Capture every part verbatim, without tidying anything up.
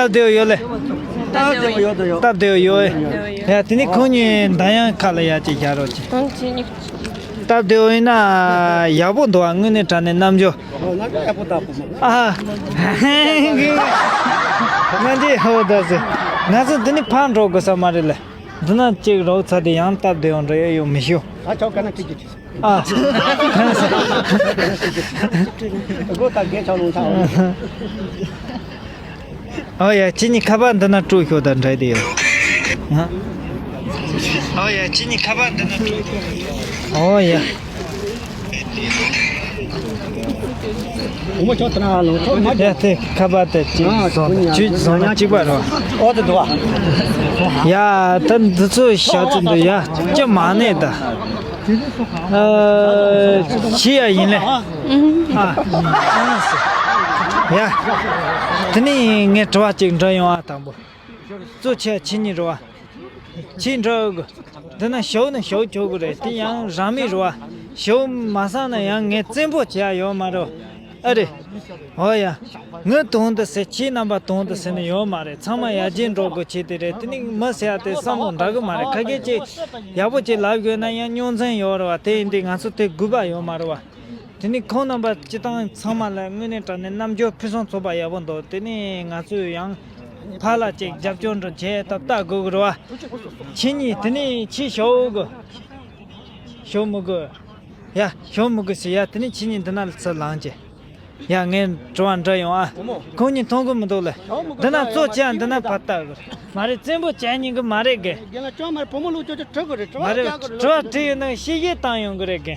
སྟབས་བདེ་བོ་ཡོད་ལེ། སྟབས་བདེ་བོ་ཡོད་དོ་ཡོད། སྟབས་བདེ་བོ་ཡོད། ཡོད་ཡོད། ཡ་དེ་ནི་ཁོང་གཉིས་མདའ་ཡང་ཁ་ལ་ཡ་ཅིག་བཞག་རོགས་གྱིས། ཁོང་གཉིས་ནི། སྟབས་བདེ་བོ་ཡིན་ན་ཡག་པོ་འདུག་ཨ། དངོས་གནས་དྲང་གནས་རྣམ་འགྱུར། ཨ་ང་འདི་ཧོ་ད་ཟེར། ང་ཚོ་འདི་ནི་ཕར་འགྲོ་དགོས་ས་མ་རེད་ལེ། འདི་ན་ཅིག་རོགས་ཚ་དེ་ཡང་སྟབས་བདེ་བོ་འགྲོ་ཡ་ཡོད་མི་ཤེས། ཨ་ཆོག་ག་ན་ཅིག་ཅིག་ཨ། སྒོ་ད་རྒན་ཆགས་ལོང་ཆགས། ཨོ་ཡ་ཁྱེད་གཉིས་ཁ་པར་འདི་ན་སྤྲོད་ཤོག་ད་འདྲ་དེ་ཡོད། ཨོ་ཡ་ཁྱེད་གཉིས་ཁ་པར་འདི་ན་སྤྲོད་ཤོག་ཨོ་ཡ། བུ་མོ་ཁྱོད་དེ་ན་ལོང་ཆོག་མ། ཡ་དེ་ཁ་པར་དེ་ཅིག་བཟོ་ན་ཅིག་བཟོ་ན་གཅིག་པ་རོ། ཨོ་དེ་འདུག་ཨ། ཡ་ད་འདི་ཚོ་ཞག་ཚོད་འདུག་ཡ་ཅི་མ་ནས་ད། ཨ་ཤི་ཡ་ཡིན་ལེ། ཨ་ཡ་དེ་ནས་ངས་དྲི་བ་ཅིག་འདྲི་ཡོང་ཨ། དང་པོ་གཙོ་ཆེ་ཁྱེད་གཉིས་རེད་བ། ཁྱེད་འདྲི་འོ་གི། འདི་ན་ཞོག་ན་ཞོག་ཆོག་གི་རེད། དེ་ཡང་རང་མི་རེད་བ། ཞོག་མ་སང་ན་ཡང་ངས་བཙན་པོ་བྱེད་ཡ་ཡོད་མ་རེད། ཨ་རེད། ཨོ་ཡ། ངའི་དོན་དུ་ཟེར་ཁྱེད་རྣམ་པ་དོན་དུ་ཟེར་ནི་ཡོད་མ་རེད། ཚང་མ་ཡར་རྒྱས་འགྲོ་དགོས་ཆེད་དེ་རེད། དེ་ནི་མི་ཟེར་ཡ་དེ་བསམ་བློ་འདྲ་གི་མ་རེད། ཁ་སྐད་ཅིག་ཡག་པོ་ཅིག་ལབ་དགོས་ན་ཡང་རྙོག་འཛིང་ཡོད་རེད་བ། དེ་ཡིན་དུས་ང་ཚོ་དེ་དགོས་པ་ཡོད་མ་རེད་བ། དེ་ནི་ཁོང་རྣམ་པ་སྤྱི་བཏང་ཚང་མ་ལ་དངོས་གནས་དྲང་གནས་རྣམ་འགྱུར་ཕུན་སུམ་ཚོགས་པ་ཡག་པོ་འདུག་དེ་ནི་ང་ཚོས་ཡང་ཕར་ལ་ཅིག་རྒྱབ་སྐྱོར་འདྲ་བྱས་ད་ལྟ་དགོས་གི་རེད་བ། ཁྱེད་གཉིས་དེ་ནི་ཁྱེད་ཞོག་གི། ཞོག་མི་དགོས། ཡ་ཞོག་མི་དགོས་ཟེར་ཡ། དེ་ནི་ཁྱེད་གཉིས་འདི་ན་ལ་ཚུར་ལངས་ཅིག་ཡ་ངས་དྲི་བ་འདྲི་ཡོང་ཨ། ཁོང་གཉིས་མཐོང་གི་མི་འདུག་ལེ། འདི་ན་གཙོ་ཆེ་འདི་ན་ཕར་ལྟ་གི་རེད། མ་རེད་བཙན་པོ་བྱས་ཉན་གི་མ་རེད་གི། རྒན་ལགས་ཅང་མ་རེད། བུ་མོ་ལུག་ཅོ་ཅོ་དྲི་གི་རེད། དྲི་བ་མ་རེད། རྒྱག་གི་རེད། དྲི་བ་དྲིས་ཡོད་ན་ཤེས་བཞེས་བཏང་ཡོང་གི་རེད་གི།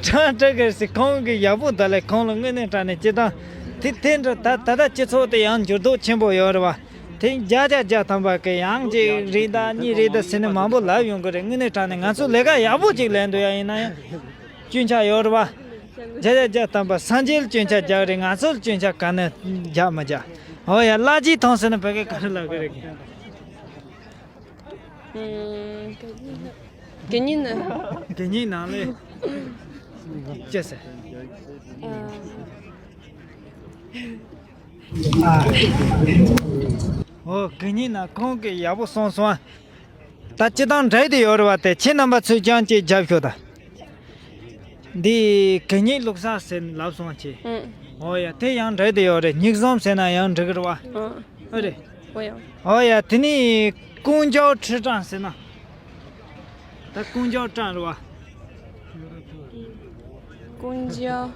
དྲི་བ་དྲི་གི་རེད་ཟེར། ཁོང་གི་ཡག་པོ་ད་ལས་ཁོང་ལ་དངོས་གནས་དྲང་གནས་སྤྱི་བཏང་དེ་དེ་འདྲ་ད་ད་ལྟ་སྤྱི་ཚོགས་དེ་ཡང་འགྱུར་ལྡོག་ཆེན་པོ་ཡོད་རེད་བ། དེ་བརྒྱ་ཆ་བརྒྱ་ཐམ་པ་གི་ཡང་གཅིག་རེད་ད་གཉིས་རེད་ད་ཟེར་ནས་མང་པོ་ལབ་ཡོང་གི་རེད། དངོས་གནས་དྲང་གནས་ང་ཚོ་ལས་ཀ་ཡག་པོ་ཅིག་ལས་འདུག་ཡ། ཡིན་ན་ཡང་སྐྱོན་ཆ་ཡོད་རེད་བ། བརྒྱ་ཆ་བརྒྱ་ཐམ་པ་སངས་རྒྱས་ལ་སྐྱོན་ཆ་རྒྱག་རེད། ང་ཚོ་ལ་སྐྱོན་ཆ་ག་ནས་རྒྱག་མ་རྒྱག་ཨོ་ཡ་བླ་རྗེས་མཐོང་ཟེར་ན་བོད་སྐད་ག་རེ་ལབ་གི་རེད། ཨུམ། གད་སྙིགས་ནི། གད་སྙིགས་ནང་ལས། ཅི་ཟེར། ཨ། ཨོ་གད་སྙིགས་ནང་ཁོང་གིས་ཡག་པོ་གསུངས་སོང་ཨ། ད་སྤྱི་བཏང་འགྲིག་བསྡད་ཡོད་རེད་བ། དེ་ཁྱེད་རྣམ་པ་ཚོས་ཀྱང་ཅིག་རྒྱབ་ཤོག་ད། འདི་གད་སྙིགས་བླུགས་ས་ཟེར་ནས་ལབ་སོང་ཅིག་ཨང་། ཨོ་ཡ་དེ་ཡང་འགྲིག་བསྡད་ཡོད་རེད། སྙིགས་ཟམ་ཟེར་ན་ཡང་འགྲིག་གི་རེད་བ། ཨང་། ཨ་རེད། ཨོ་ཡ། ཨོ་ཡ་དེ་ནི་ཀུན་མཆོག་ཁྲི་བྲང་ཟེར་ན། ད་ཀུན་མཆོག་བྲང་རེད་བ། ཀུན་མཆོག་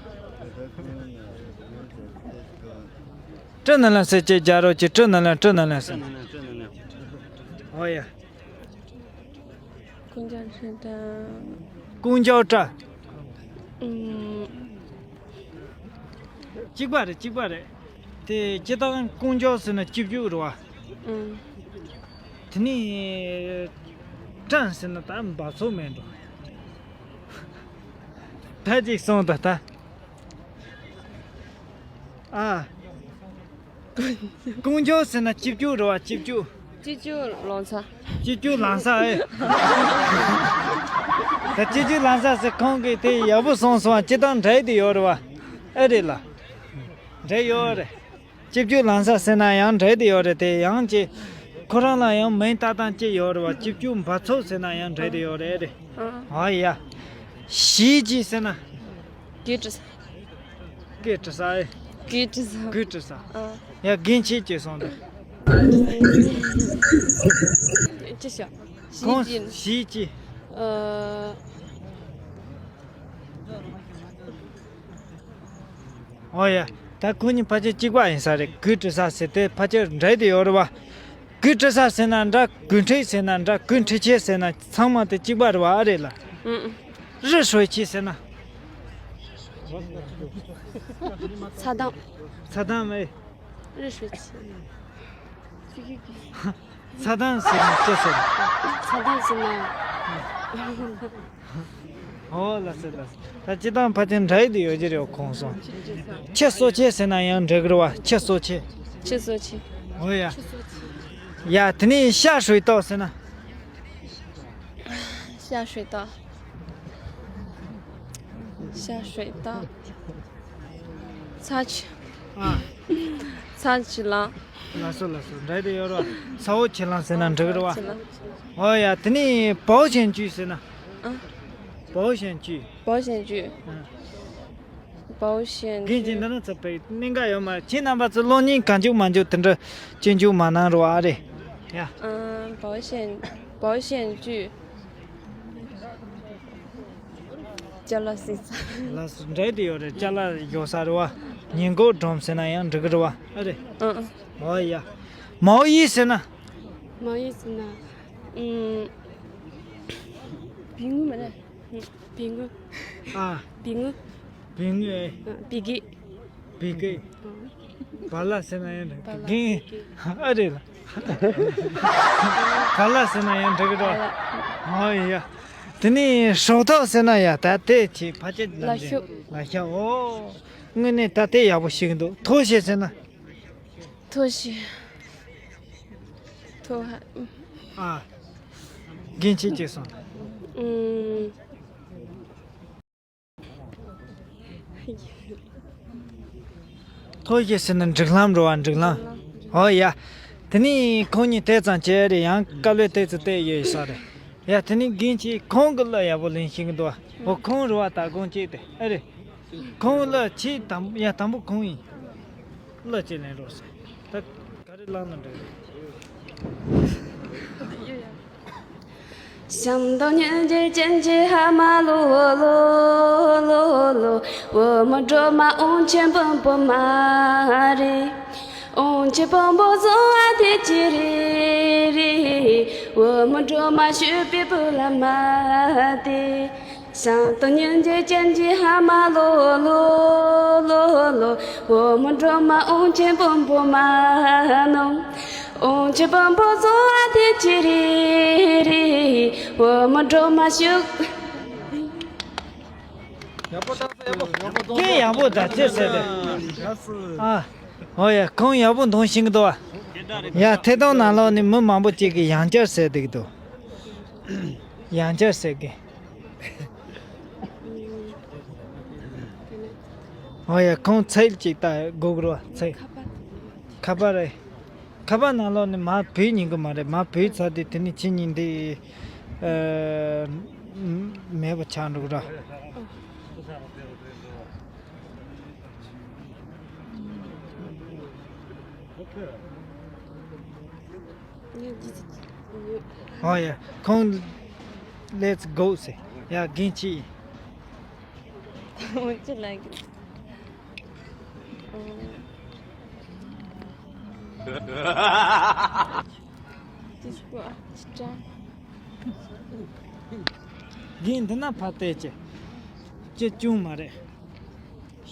ཀྲི་ནན་ལན་ཟེར་ཅིག་རྒྱག་རོགས་གྱིས། ཀྲི་ནན་ལན། ཀྲི་ནན་ལན་ཟེར། ཨོ་ཡ། ཀུན་མཆོག་ཁྲི་བྲང་། ཀུན་མཆོག་བྲང་། ཨུམ། གཅིག་པ་རེད། གཅིག་པ་རེད། དེ་སྤྱི་བཏང་ཀུན་མཆོག་ཟེར་ན་སྐྱིད་སྡུག་རེད་བ། ཨུམ། དེ་ནི་བྲང་ཟེར་ན་ད་འབབ་ཚུགས་མེད་འགྲོ། ད་ཅིག་སོང་ད་ད། ཨ། ཀུན་མཆོག་ཟེར་ན་སྐྱིད་སྡུག་རེད་བ། སྐྱིད་སྡུག་སྐྱིད་སྡུག་ལང་ཚ། སྐྱིད་སྡུག་ལང་ཚ་ཨེ། ད་སྐྱིད་སྡུག་ལང་ཚ་ཟེར། ཁོང་གིས་དེ་ཡག་པོ་གསུངས་སོང་བ། སྤྱི་བཏང་འགྲིག་བསྡད་ཡོད་རེད་བ། ཨེ་རེད་ལ། འགྲིག་ཡོད་རེད། སྐྱིད་སྡུག་ལང་ཚ་ཟེར་ན་ཡང་འགྲིག་བསྡད་ཡོད་རེད། དེ་ཡང་ཅིག་ཁོ་རང་ལ་ཡང་མིང་བཏགས་སྟངས་ཅིག་ཡོད་རེད་བ། སྐྱིད་སྡུག་འབབ་ཚུགས་ཟེར་ན་ཡང་འགྲིག་བསྡད་ཡོད་རེད། ཨ། ཨ་ཡ། གཞིས་བྱེས་ཟེར་ན། གུས་བཀུར་ས། གུས་བཀུར་ས་ཨེ། གུས་བཀུར་ས། གུས་བཀུར་ས། ཨ། ཡ་རྒན་ཁྱེད་ཅིག་གསུངས་དང་། ཅི་བྱ། ཁོང་གཞིས་བྱེས། གཞིས་བྱེས། ཨ། ཨོ་ཡ། ད་ཁོ་གཉིས་ཕལ་ཆེར་གཅིག་པ་ཡིན་ས་རེད། གུས་བཀུར་ས་ཟེར་དེ་ཕལ་ཆེར་འགྲིག་བསྡད་ཡོད་རེད་བ། གུས་བཀུར་ས་ཟེར་ན་འདྲ། གུས་འཁྲི་ཟེར་ན་འདྲ། གུས་འཁྲི་ཆེ་ཟེར་ན་ཚང་མ་དེ་གཅིག་པ་རེད་བ། ཨ་རེད་ལ། ཨུམ། རི་ཧྲོས་ཆེ་ཟེར་ན། ཚ་དམ། ཚ་དམ་ཨེ། རི་ཧྲོས་ཆེ། ཚ་དམ་ཟེར་ན་ཅི་ཟེར། ཚ་དམ་ཟེར་ན། ཨོ་ལགས་སོ་ལགས་སོ། ད་སྤྱི་བཏང་ཕལ་ཆེར་འགྲིག་བསྡད་ཡོད་ཀྱི་རེད། ཁོང་སོང་། ཁྱི་གསོ་ཆེ་ཟེར་ན་ཡང་འགྲིག་གི་རེད་བ། ཁྱི་གསོ་ཆེ། ཁྱི་གསོ་ཆེ། ཨོ་ཡ། ཡ་དེ་ནས་ཤ་ཧྲུའི་ཏོག་ཟེར་ན། ཤ་ཧྲུའི་ཏོག་ཤ་ཧྲུའི་ཏོག་ཚ་ཆུ། ཨ། ཚ་ཆི་ལང་། ལགས་སོ་ལགས་སོ། འདྲ་དེ་ཡོད་རོ། ཚ་བོ་ཆི་ལང་ཟེར་ན་འགྲིག་རོ། ཚ་བོ་ཆི་ལང་། ཨོ་ཡ། དེ་ནི་པའོ་ཞན་ཅུས་ཟེར་ན། ཨ། པའོ་ཞན་ཅུས། པའོ་ཞན་ཅུས། ཨ། པའོ་ཞན་རྒན་གྱིས་ཅུས། འདི་ན་ཚ་བའི་གནད་འགག་ཡོད་མ་རེད། ཁྱེད་རྣམ་པ་ཚོ་གློག་བརྙན་གང་བྱུང་མང་བྱུང་དེ་འདྲ་སྐྱེལ་འཇུག་མ་གནང་རོགས་ཨ་རེད། ཡ། ཨ། པའོ་ཞན། པའོ་ཞན་ཅུས། ཅ་ལག་ཟིག་ས། ལགས་སོ། འདྲ་དེ་ཡོད་རེད། ཅ་ལག་ཡོད་ས་རེད་བ། ཉེན་འགོག་སྒྲོམ་ཟེར་ན་ཡང་འགྲིག་གི་རེད་བ། ཨ་རེད། ཨ་ཨ། ཨོ་ཡ། མའོ་ཡི་ཟེར་ན། མའོ་ཡི་ཟེར་ན། ཨུམ། བི་ངུ་མ་རེད། བི་ངུ། ཨ། བི་ངུ། བི་ངུ་ཨེ། ཨ། བི་གི། བི་གི། ཨ། བ་ལ་ཟེར་ན་ཡང་འགྲིག་བ་ལ། གི། ཨ་རེད་ལ། བ་ལ་ཟེར་ན་ཡང་འགྲིག་གི་འདུག་བ་ལ། ཨོ་ཡ། དེ་ནས་སྲོག་ཐོག་ཟེར་ན་ཡ། ད་དེ་ཆེ་ཕ་ཆེ་ལ་ལ་ཤོག་ལ་ཤ། ཨོ། དངོས་གནས་ད་དེ་ཡག་པོ་ཤེས་ཀྱི་འདུག་ཐོ་ཞེས་ཟེར་ན། ཐོ་ཞེས། ཐོ་ཧ། ཨ། རྒན་ཆེ་ཅེས་སོང་། ཨུམ། ཐོ་ཞེས་ཟེར་ན་འགྲིག་ལམ་རོ་བ། འགྲིག་ལམ། ཨོ་ཡ། དེ་ནི་ཁོང་གཉིས་དེ་ཙམ་བྱས་རེད། ཡང་དཀའ་ལས་དེ་ཚོ་བལྟས་ཡོད་ས་རེད། ཡ། དེ་ནི་རྒན་ཆེ་ཁོང་གི་གླུ་ཡག་པོ་ལེན་ཤེས་ཀྱི་འདུག་ཨོ། ཁོང་རུ་བ་ད་དགོང་གཅིག་དེ་ཨེ་རེད། ཁོང་གླུ་ཆེས་དང་ཡ་དང་པོ་ཁོང་ཡིན། གླུ་གཅིག་ལེན་རོགས་ཟེར། ད་ག་རེ་བླངས་ན་འགྲིག་རེད། ཡག་པོ་ད་ཚེ་ཟེར་ཏེ། ཨ། ཨོ་ཡ། ཁོང་ཡག་པོ་འདོན་ཤེས་ཀྱི་འདུག་བ། ཡ། ཐད་གཏོང་ནང་ལོགས་ནས་མི་མང་པོ་ཅིག་གིས་ཡང་བསྐྱར་ཟེར་བསྡད་ཀྱི་འདུག་ཡང་བསྐྱར་ཟེར་གི། ཨོ་ཡ། ཁོང་ཚལ་ཅིག་ལྟ་དགོས་ཀྱི་རེད་བ། ཚལ། ཁ་པར་རེད། ཁ་པར་ནང་ལོགས་ནས་མར་བུད་ཉན་གི་མ་རེད། མར་བུད་ཚར་དུས་དེ་ནི་ཁྱེད་གཉིས་འདི། ཨ། མེད་པ་ཆགས་འགྲོ་གི་ར། ཨོ་ཡ། ཁོང་let's go ཟེར། ཡ། རྒན་ཆེ། Would you like it? རྒན་འདི་ན་ཕར་བལྟས་ཀྱི། ཅི་བྱུང་མ་རེད།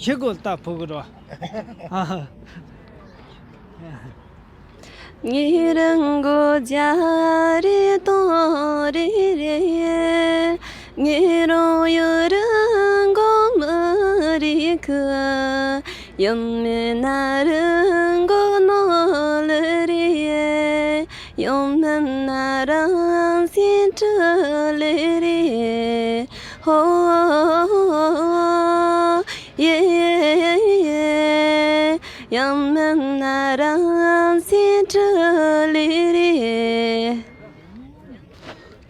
ཤི་གོ་ལྟ་ཕུག་རོ། ཨ། ངེ་རང་གོ་རྒྱ་རེ་དོ་རེ་རེ། ངེ་རང་ཡུ་རང་གོ་མི་རིག་གི། ཡང་མིན་ན་རང་གོ་ནོ་ལེ་རེ། ཡང་མིན་ན་རང་སེམས་ཁྲོ་ལེ་རེ། ཧོ། ཡེ། ཡང་མིན་ན་རང་སེམས་ཁྲོ་ལེ་རེ།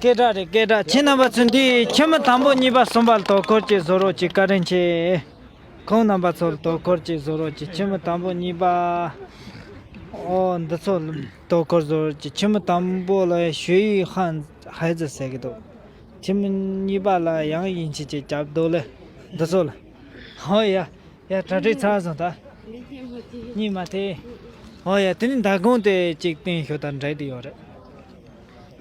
སྐད་གྲགས་རེད། སྐད་གྲགས། ཁྱེད་རྣམ་པ་ཚོ་འདི་ཁྱིམ་མི་དང་པོ་གཉིས་པ་གསུམ་པ་ལ་དོ་ཁུར་ཅིག་བཟོ་རོགས་ཅིག་བཀའ་དྲིན་ཆེ། ཁོང་རྣམ་པ་ཚོ་ལ་དོ་ཁུར་ཅིག་བཟོ་རོགས་ཅིག་ཁྱིམ་མི་དང་པོ་གཉིས་པ། ཨོ། འདི་ཚོ་ལ་དོ་ཁུར་བཟོ་རོགས་ཅིག་ཁྱིམ་མི་དང་པོ་ལ་学语孩子ཟེར་གི་འདུག་ཁྱིམ་མི་གཉིས་པ་ལ་ཡང་དབྱིན་ཇི་ཅིག་རྒྱབ་འདུག་ལེ། འདི་ཚོ་ལ། ཨོ་ཡ། ཡ། གྲ་སྒྲིག་ཚར་སོང་ད། གཉིད་མ་ཐེ། ཨོ་ཡ། དེ་ནི་ཟླ་གོང་དེ་གཅིག་བསྟན་ཞོར་དང་འདྲ་དེ་ཡོད་རེད།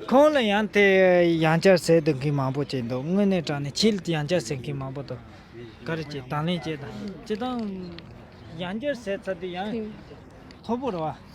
ཁོང་ལ་ཡང་དེ་ཡང་བསྐྱར་ཟེར་འདུག་མཁན་མང་པོ་ཅིག་འདུག་དངོས་གནས་དྲང་གནས་ཁྱེད་ལ་ཡང་བསྐྱར་ཟེར་མཁན་མང་པོ་འདུག་ག་རེ་བྱེད། དང་ལེན་བྱེད་དང་། སྤྱིར་བཏང་ཡང་བསྐྱར་ཟེར་ཚར་དུས་ཡང་མཐོ་པོ་རེད་བ།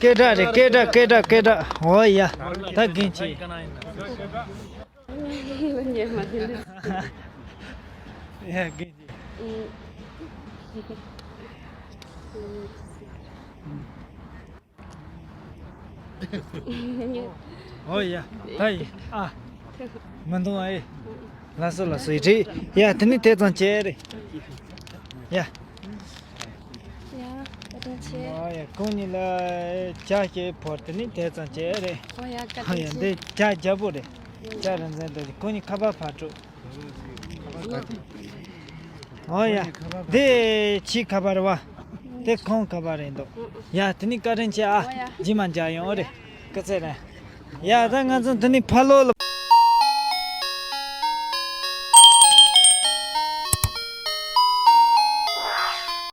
སྐད་གྲགས་རེད། སྐད་གྲགས། སྐད་གྲགས། སྐད་གྲགས། འོ་ཡ། ད་རྒན་ཆེ། ཉན་མ་ཐུབ། ཡ་རྒན་ཆེ། ཨུ། ཨོ་ཡ། ད་ཡིན་ཨ། མི་འདུག་ཨེ། ལགས་སོ་ལགས་སོ། ཡིན་རེད། ཡ་དེ་ནི་དེ་ཙམ་བྱས་རེད། ཡ། ཡ་བཀའ་དྲིན་ཆེ། ཨོ་ཡ། ཁོང་གཉིས་ལ་ཇ་ཞིག་ཕོར། དེ་ནི་དེ་ཙམ་བྱས་རེད། ཨོ་ཡ། བཀའ་ཨོ་ཡ། དྲིན་ཆེ། འདི་ཇ་རྒྱལ་པོ་རེད། ཇ་རིན་ཆེན་དེ་རེད། ཁོང་གཉིས་ཁ་པར་ཕར་སྤྲོད། ཨོ་ཡ། འདི་ཁྱི་ཁ་པར་རེད་བ། དེ་ཁོང་ཁ་པར་རེད་འདུག་ཡ་དེ་ནི་བཀའ་དྲིན་ཆེ་ཨ། ཨོ་ཡ། རྗེས་མ་མཇལ་ཡོང་། ཨོ་རེད། སྐུ་ཚེ་རིང་། ཡ་ད་ང་ཚོ་དེ་ནི་ཕ་ལོ་ལ།